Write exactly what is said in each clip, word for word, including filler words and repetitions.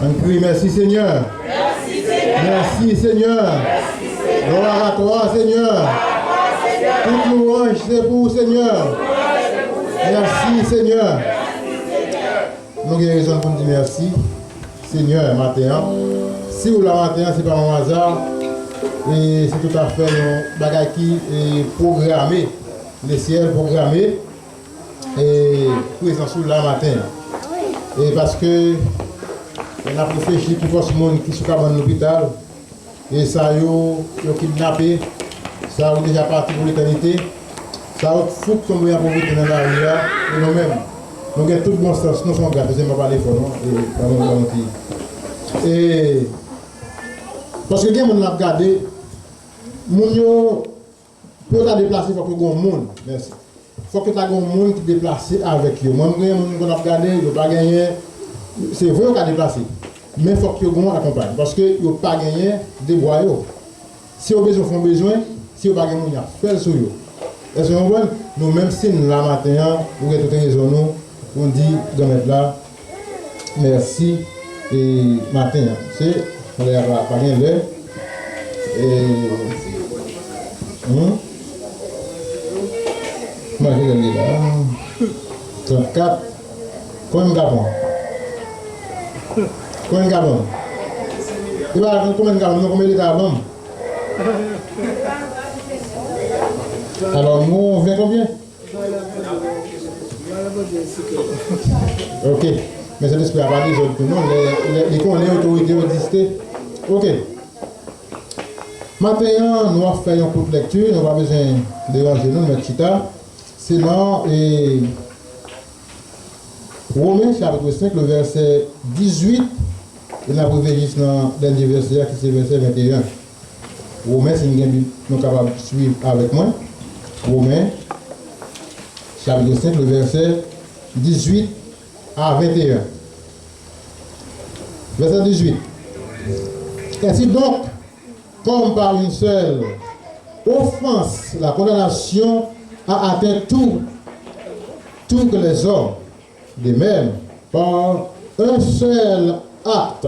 Ann kriye, mèsi, Senyè. Mèsi, Senyè. Glwa a twa, Senyè. Tout lwanj se pou ou, Senyè. Mèsi, Senyè. Nou gen rezon pou n di mèsi, Senyè, maten an. Si w la maten an, se pa yon aza. E se toutafè yon bagay ki, e, pwograme. Lesyèl pwograme, e, prezans ou la maten an. E paske n ap reflechi ki fòs moun ki sou kabann lopital, e sa yo, yo kidnape, sa yo deja pati pou letènite, sa yo fout tonbe an povrete nan lari a, e nou menm, nou gen tout bon sans, nou fè yon gras, paske m pa pale fò non, e pa nou, pa nou ti. E, paske gen moun l ap gade, moun yo, pou yo ta deplase, fòk yo gen yon moun. Mèsi. Fòk yo ta gen yon moun ki deplase avèk yo. Mwen, m gen moun m konn ap gade, yo pa genyen. Se vre yo ka deplase. Men fòk yo gen yon akonpay. Paske yo pa genyen de bwa yo. Si yo bezwen fè yon bezwen, si yo pa gen moun, y ap fè l sou yo. Èske nou konprann? Nou menm, si n la maten an, nou gen tout rezon nou pou n di Granmèt la, mèsi, e, maten an. Se, lè a pa, pa gen lè. E, hmm? Mwen, ki lè li la? Trannkat. Konbyen m ka pran? Konbyen m ka pran? E pa konbyen m ka pran, non, konbyen Leta a ban m? Alò, nou, ven konbyen? Ok. Men Sentespri a pa dezòd tou non. Lè, lè, li konnen otorite yo egziste. Ok. Maten an, nou ap fè yon kout lekti. Nou pa bezwen deranje nou, nou mèt chita. Se nan, e, Women, chapit senk, le vèsè dizuit, e n ap rive jis nan dènye vèsè a, ki se vèsè venteyen. Women, si n gen Bib, nou kapab swiv avèk mwen. Women, chapit senk, le vèsè dizuit a venteyen. Vèsè dizuit. Ainsi donc, comme par une seule offense, la condamnation a atteint tous, tous les hommes, de même, par un seul acte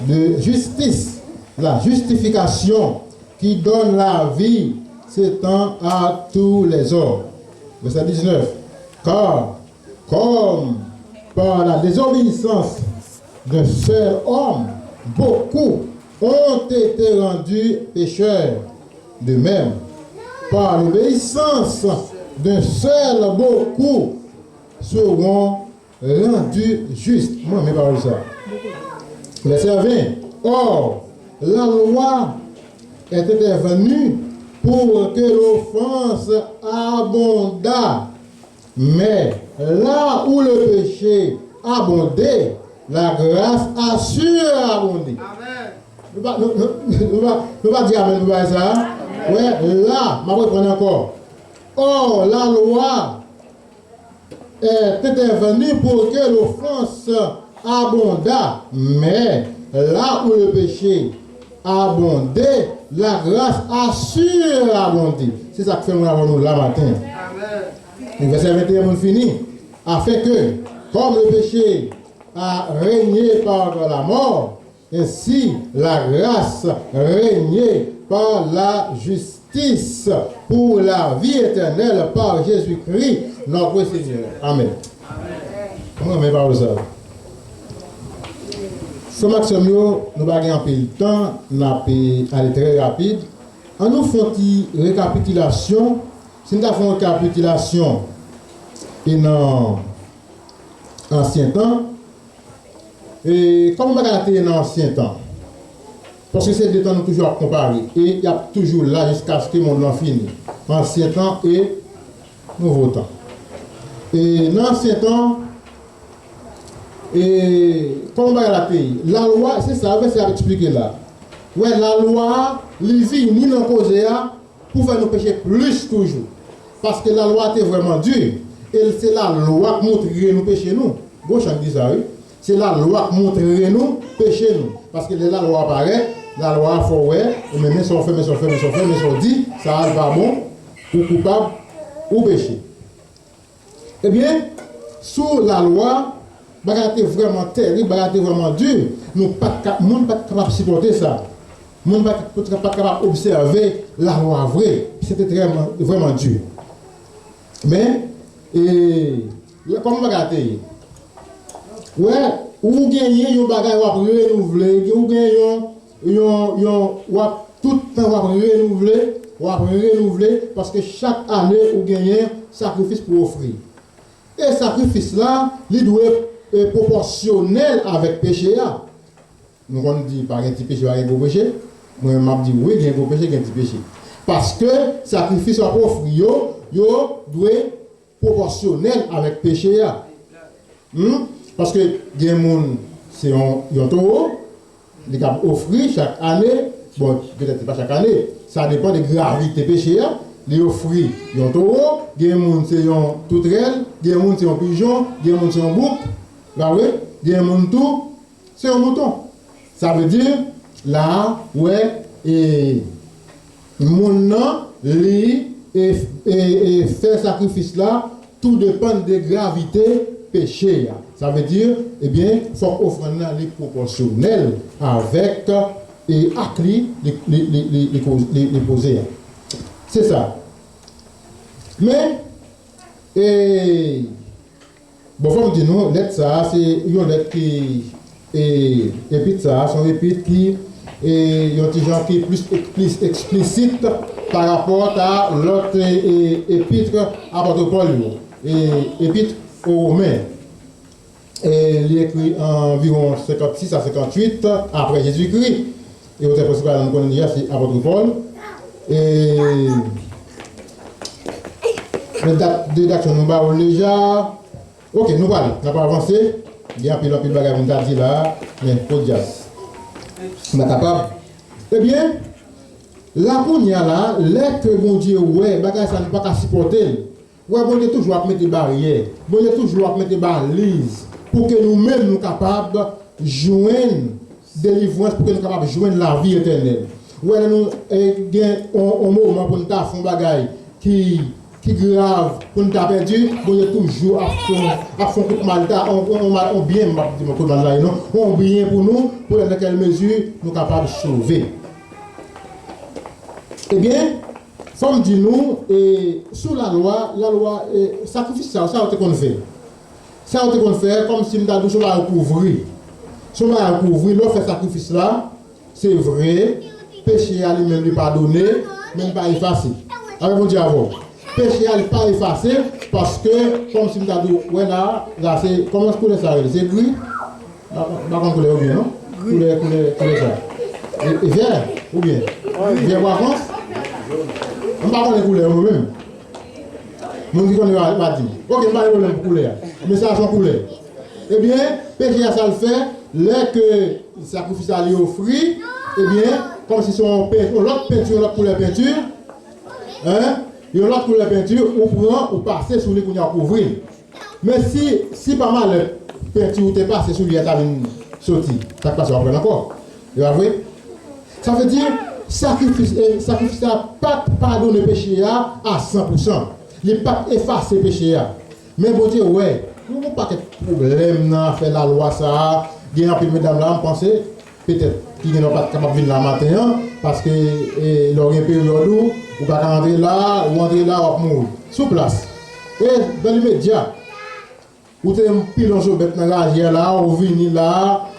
de justice, la justification qui donne la vie s'étend à tous les hommes. Verset dix-neuf. Car, comme par la désobéissance d'un seul homme, beaucoup ont été rendus pécheurs, de même, par l'obéissance d'un seul, beaucoup seront rendus justes. Mwen renmen pawòl sa. Verset vingt. Or, la loi est intervenue pour que l'offense abondât. Mais là où le péché abondait, la grâce a surabondé. Amen. Nou pa, nou, nou, nou pa, nou pa di amèn pou bagay sa a? Wè, la, m ap reprann ankò. Or, la loi est intervenue pour que l'offense abondât, mais là où le péché abondait, la grâce a surabondé. Se sa k fè mwen avè nou la maten. Amen. Vèsè venteyen pou n fini. Afin que, comme le péché a régné par la mort, ainsi la grâce régnait par la justice pour la vie éternelle par Jésus-Christ notre Seigneur. Amen. Mwen renmen pawòl sa. Frè m ak sè m yo, nou pa gen anpil tan, n ap ale trè rapid. An nou fè yon ti rekapitilasyon. Si n ta fè yon rekapitilasyon e nan ansyen tan, e kòman bagay la te ye nan ansyen tan? Paske se de tan nou toujou ap konpare e y ap toujou la jiskaske mond lan fini. Ansyen tan e nouvo tan. E nan ansyen tan, e kòman bagay la te ye? Lalwa, se sa vèsè a ap eksplike la. Wè, lalwa a, li vini nan koze a pou fè nou peche plis toujou. Paske lalwa te vrèman di, e se lalwa k montre nou peche nou. Gon chan ki di sa, wi. Se lalwa k montre nou peche nou. Paske lè lalwa a parèt, lalwa a fè w wè, ou men, men sa w fè, men sa w fè, men sa w fè, men sa w di, sa a l pa bon, ou koupab, ou peche. Ebyen, sou lalwa, Bagay la te vrèman tèrib, bagay la te vrèman di. Nou pa t ka, moun pa t kapab sipòte sa. Moun pa t, pa t kapab obsève lalwa vre. Se te trè, vrèman di. Men, e, kòman bagay la te ye? Wè, ou genyen yon bagay w ap renouvle, ou genyen yon, yon, yon, w ap tout tan w ap renouvle, w ap renouvle, paske chak ane ou genyen sakrifis pou ofri. E sakrifis la, li dwe, e, pwopòsyonèl avèk peche a. Nou konn di pa gen ti peche, pa gen gwo peche. Mwen, m ap di wi, gen gwo peche, gen ti peche. Paske sakrifis w ap ofri yo, yo dwe pwopòsyonèl avèk peche a. Hmm? Paske gen moun, se yon, yon towo, li kab ofri chak ane, bon, petèt se pa chak ane, sa depann de gravite peche a, li ofri yon towo, gen moun se yon toutrèl, gen moun se yon pijon, gen moun se yon bouk, pa vre? Gen moun tou, se yon mouton. Sa vle di, la a, wè, e, moun nan, li, e, e, e fè sakrifis la, tou depann de gravite peche a. Sa vle di, ebyen, fòk ofrann nan li pwopòsyonèl avèk, e, ak li, li, li, li, li, li koz-, li, li poze a. Se sa. Men, e, Bon, fò m di nou, lèt sa a, se yon lèt ki, e, epit sa a, se yon epit ki, e, yon ti jan ki plis, plis eksplisit pa rapò a lòt, e, e, epit apot Pòl yo, e, epit o Women. E, li ekri anviwon senkannsis a senkannwit apre Jezikri. E otè prensipal la nou konnen deja, se apot Pòl. E, men dat de redaksyon nou ba ou l deja. Ok, nou prale. N ap avanse. Gen anpil, anpil bagay pou n ta di la a, men podyas. N pa kapab. Ebyen, la kounye a la, lè ke Bondye wè bagay sa nou pa ka sipòte l, wè, Bondye toujou ap mete baryè. Bondye toujou ap mete baliz pou ke nou menm nou kapab jwenn delivrans, pou ke nou kapab jwenn lavi etènèl. Wè, lè nou, e, gen on, on moman pou n ta fè on bagay ki, ki grav, pou n ta pèdi, Bondye toujou ap fè, ap fè on kout malta, on, on, on mal, on byen, m ap di, on kout malta, non, on byen pou nou, pou lè nan kèl mezi nou kapab sove. Ebyen, fò m di nou, e, sou lalwa, lalwa, e, sakrifis sa yo, sa yo te konn fè. Sa yo te konn fè, kòmsi m ta di w, se yon bagay kouvri. Se yon bagay kouvri, lè w fè sakrifis la, se vre, peche a li menm li padone, men li pa efase. Avè Bondye avè w. Peche a li pa efase, paske, kòmsi m ta di w, wè la, la se, kòman koulè sa rele? Se gri? M pa, m pa konn koulè yo byen, non? Koulè, koulè, koulè sa. E, e vè, oubyen? Vè bwa fwans? M pa konnen koulè yo, mwen menm. Moun ki konnen yo va, va di m. Ok, m pa gen pwoblèm pou koulè a. Men sa se yon koulè. Ebyen, peche a sa l fè, lè ke sakrifis la li ofri, ebyen, kòmsi se yon pen-, yon lòt penti, yon lòt koulè penti, en, yon lòt koulè penti, ou pran, ou pase sou li kounye a, ou kouvri l. Men si, si pa malè, penti ou te pase sou li a ta vin soti, sa k pase w ap pran l ankò. E pa vre? Sa vle di, sakrifis, e, sakrifis la pa t padone peche a a san pou san. Li pa t efase peche a. Men Bondye wè, nou gon pakèt pwoblèm nan afè lalwa sa a. Gen anpil medam la, m panse, petèt, ki gen nan pa t kapab vin la maten an, paske, e, lè w gen peryòd ou, ou pa ka antre la, ou antre la, w ap mouri. Sou plas. E, dans l'immédiat, ou te pile yon zobèt nan raje a la, ou vini la,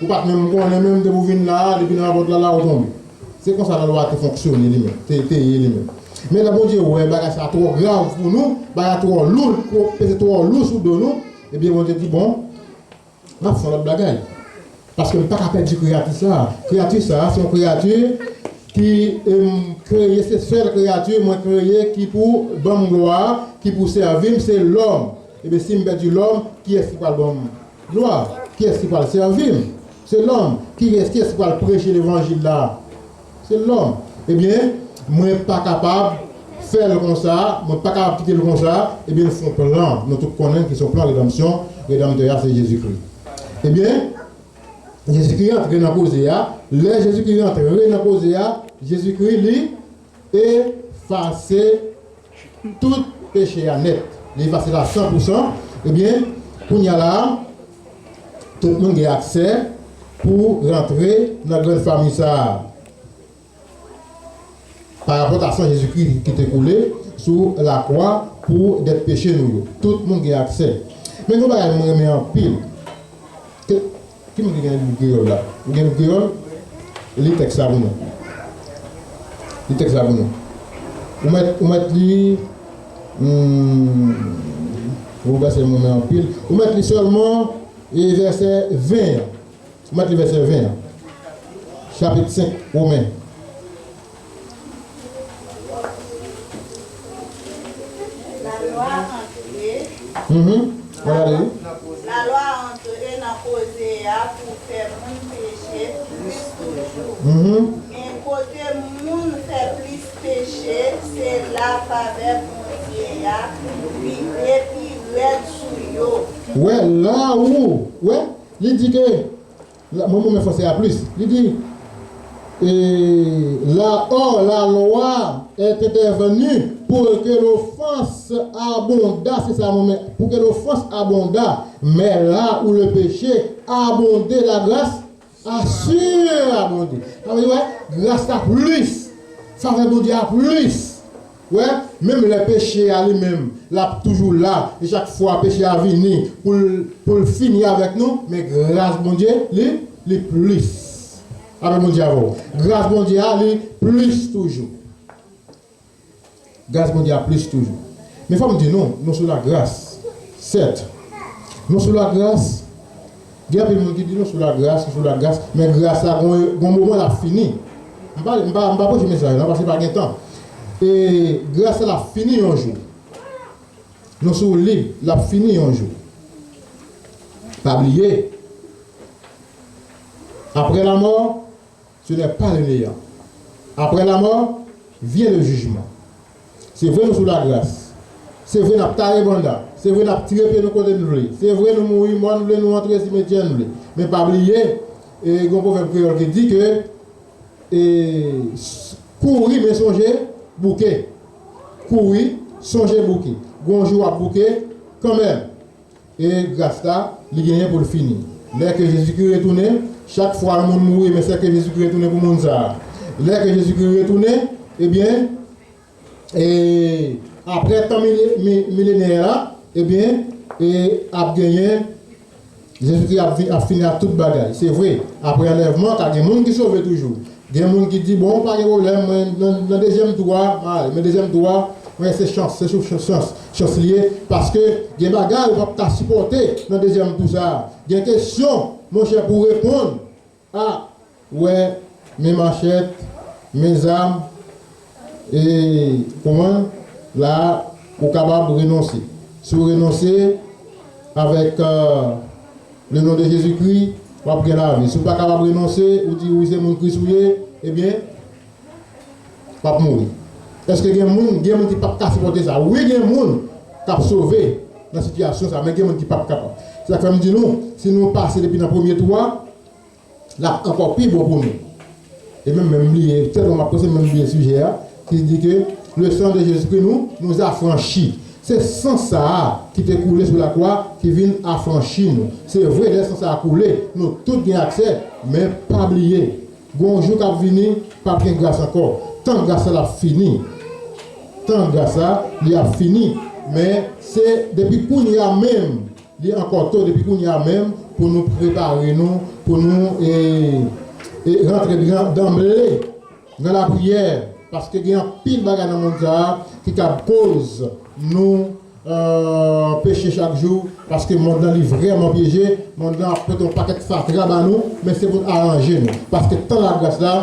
ou pa t menm konnen menm depi w vin la, depi nan lapòt la, la, ou tonbe. Se konsa lalwa te fonksyone li menm, te, te ye li menm. Men lè Bondye wè bagay sa twò grav pou nou, bagay twò lou, twò, peze twò lou sou do nou, ebyen Bondye di, bon, m ap fè yon lòt bagay. Paske m pa ka pèdi kreyati sa a. Kreyati sa a, se yon kreyati ki, em, kreye, se sèl kreyati mwen kreye ki pou ban m glwa, ki pou sèvi m, se lòm. Ebyen, si m pèdi lòm, kiyès ki pral ban m glwa? Kiyès ki pral sèvi m? Se lòm. Kiyès, kiyès ki pral preche levanjil la? Se lòm. Ebyen, mwen pa kapab fè l konsa, mwen pa kapab kite l konsa, ebyen, l fè yon plan. Nou tout konnen ki se yon plan redanmsyon, redanmtè a se Jezikri. Ebyen, Jezikri antre nan koze a, lè Jezikri antre nan koze a, Jezikri li efase tout peche a nèt. Li efase l a san pou san. Ebyen, kounye a la a, Tout moun gen aksè pou rantre nan grann fanmi sa a. Parapòt a san Jezikri ki te koule sou lakwa pou dèt peche nou yo. Tout moun gen aksè. Men gen yon bagay mwen renmen anpil. Ke, ki moun ki gen Bib kreyòl la? Ou gen Bib kreyòl? Li tèks la pou nou. Li tèks la pou nou. Ou mèt, ou mèt li, hmm, ou vèsè mwen renmen anpil. Ou mèt li sèlman, e vèsè ven an. Ou mèt li vèsè ven an. Chapit senk Women. Lalwa antre. Mhm. Wè, ale. Lalwa antre nan koze a pou fè moun peche plis toujou. Mhm. Men kote moun fè plis peche, se la favè Bondye a rive pi rèd sou yo. Wè, la ou, wè, li di ke, la, mwen, mwen, franse a plis. Li di, e, la, or, la loi est intervenue pour que l'offense abonda, se sa mwen, men, pour que l'offense abonda, mais là où le péché abondait, la grâce a surabondé. Sa vle di, wè, gras la plis, favè Bondye a plis. Wè, menm lè peche a li menm, l ap toujou la, e chak fwa peche a vini pou l, pou l fini avèk nou, men gras Bondye, li, li plis. Apre Bondye avè w. Gras Bondye a, li plis toujou. Gras Bondye a plis toujou. Men fò m di nou, nou sou lagras. Sèt. Nou sou lagras. Gen anpil moun ki di nou sou lagras, nou sou lagras, men gras la gon, gon moman l ap fini. M pa, m pa, m pa preche mesaj la, paske pa gen tan. E gras la ap fini yon jou. Nou sou li, l ap fini yon jou. Pa bliye. Après la mort, ce n'est pas le néant. Après la mort, vient le jugement. Se vre nou sou lagras. Se vre n ap tare banda. Se vre n ap tire pye nou kote n vle. Se vre nou mouri mò n vle, nou antre simetyè n vle. Men pa bliye, e, gen yon pwovèb kreyòl ki di ke, e, s-, kouri men sonje bouke. Kouri, sonje bouke. Gon jou w ap bouke kanmenm. E gras la, li genyen pou l fini. Lè ke Jezikri retounen, chak fwa yon moun mouri, men se ke Jezikri retounen pou moun sa a. Lè ke Jezikri retounen, ebyen, e, apre tan mile-, mi-, milenè a, ebyen, e, ap genyen, Jezikri ap vi-, ap fini ak tout bagay. Se vre, apre anlèvman, ka gen moun ki sove toujou. Gen moun ki di, bon, pa gen pwoblèm, mwen, nan, nan dezyèm tou a, m ale. Men dezyèm tou a, mwen, se chans, se sou ch-, chans, chans li ye, paske gen bagay ou p ap ka sipòte nan dezyèm tou sa a. Gen kesyon, monchè, pou w reponn. A, wè, men machèt, men zam, e, kòman, la, ou kapab renonse. Si w renonse, avèk, e, le non de Jezikri, w ap gen lavi. Si w pa kapab renonse, ou di ou se moun Kris ou ye, ebyen, w ap mouri. Èske gen moun, gen moun ki p ap ka sipòte sa? Wi, gen moun k ap sove nan sitiyasyon sa, men gen moun ki p ap kapab. Se sa k fè m di nou, si nou pase depi nan premye tou a, l ap ankò pi bon pou nou. E menm, menm bliye, tèlman m ap panse, menm bliye sijè a, ki di ke le sang de Jésus-Christ nous, nous affranchit. Se san sa a ki te koule sou lakwa ki vin afranchi nou. Se vre, lè san sa a koule, nou tout gen aksè, men pa bliye, gon jou k ap vini, p ap gen gras ankò. Tan gras la ap fini. Tan gras la, li ap fini. Men se depi kounye a menm, li ankò to depi kounye a menm pou nou prepare nou, pou nou, e, e rantre dan, danble nan lapriyè, paske gen anpil bagay nan mond sa a ki kab koz nou, e, peche chak jou, paske mond lan li vrèman pyeje, mond lan ap pote yon pakèt fatra ba nou, men se pou n aranje nou, paske tan lagras la,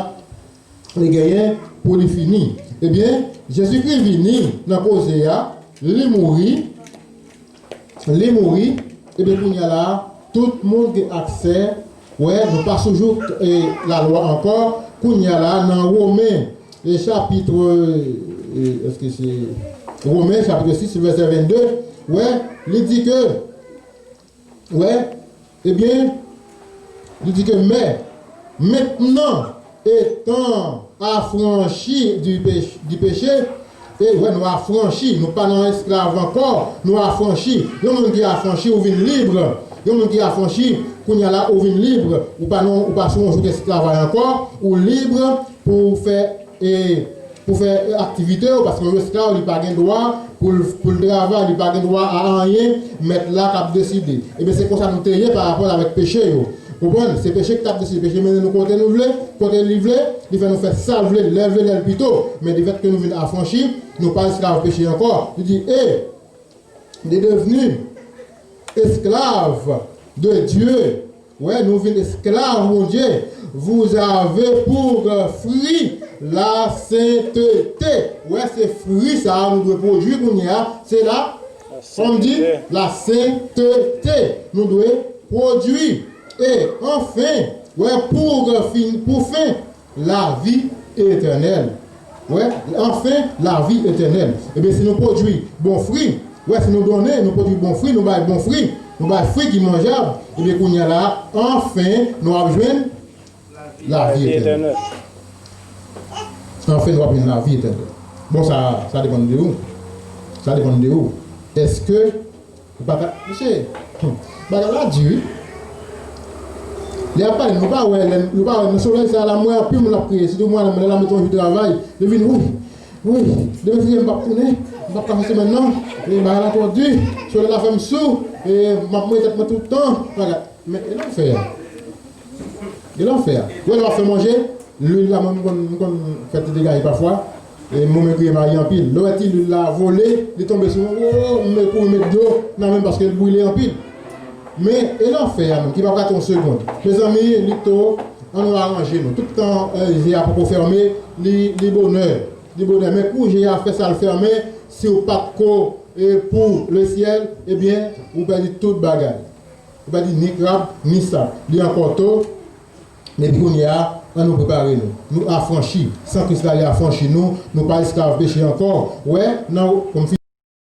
li genyen pou li fini. Ebyen, Jezikri vini nan koze a, li mouri, li mouri, ebyen, kounye a la, tout moun gen aksè, wè, nou pa sou jouk, e, lalwa ankò, kounye a la, nan Women, e, chapit, e, èske se Women, chapit sis, vèsè vennde, wè, li di ke, wè, ebyen, li di ke, mais, maintenant, étant affranchis du péch-, du péché, e, wè, nou afranchi, nou pa nan esklav ankò, nou afranchi. Yon moun ki afranchi, ou vin lib. Yon moun ki afranchi, kounye a la ou vin lib, ou pa nan, ou pa sou yon jouk esklavaj ankò, ou lib pou w fè, e, pou w fè, e, aktivite w, paske yon esklav li pa gen dwa pou l, pou l travay, li pa gen dwa a anyen, mèt la k ap deside. Ebyen, se konsa nou te ye pa rapò avèk peche yo. Konprann? Se peche ki t ap deside, peche mennen nou kote nou vle, kote li vle, li fè nou fè sa l vle, lè l vle, lè l pito. Men lefètke nou vin afranchi, nou pa esklav peche ankò. Li di, e, de devni esklav de Dye. Wè, nou vin esklav Bondye. Vous avez pour fruit la sainteté. Wè, se fwi sa a nou dwe pwodui kounye a. Se la, kòm di, la sainteté. Nou dwe pwodui. E anfen, wè, pour fin, pour fin, lavi etènèl. Wè, anfen, lavi etènèl. Ebyen, si nou pwodui bon fwi, wè, si nou donnen, nou pwodui bon fwi, nou bay bon fwi, nou bay fwi ki manjab, ebyen, kounye a la, anfen, nou ap jwenn lavi etènèl. Anfen, nou ap jwenn lavi etènèl. Bon, sa, sa depann de ou. Sa depann de ou. Èske Ou pa ka, mesye, hmm, bagay la di, wi. Lè y ap pale, nou pa wè, lè, nou pa wè, nan solèy sa la, m wè anpil moun ap kriye, sitou mwen, mwen la, mwen met yon jou travay, yo vin, wi, wi, demen fevriye, m p ap tounen, m p ap ka fè semèn, non, e bagay la twò di, solèy la fè m sou, e m ap mouye tèt mwen tout tan, bagay, men e lanfè a. Gen lanfè a. Ou wè lè w ap fè manje, lwil la, mwen, m konn, m konn fè ti degaje pafwa. E mwen menm griye mari anpil. Lè w wè ti lwil la vole, li tonbe sou mwen, o, m kouri met dlo nan men m paske l brile anpil. Men, e lanfè a menm, ki p ap rate yon segonn. Mezanmi, Lito, ann nou aranje nou. Tout tan, e, je a poko fèmen, li, li bonè. Li bonè. Men kou je a fè sa l fèmen, si w pa t ko, e, pou lesyèl, ebyen, ou pèdi tout bagay. Ou pèdi ni krab, ni sab. Li ankò to, epi kounye a, ann nou prepare nou. Nou afranchi. San Kris la, li afranchi nou. Nou pa esklav peche ankò. Wè, nan, kòm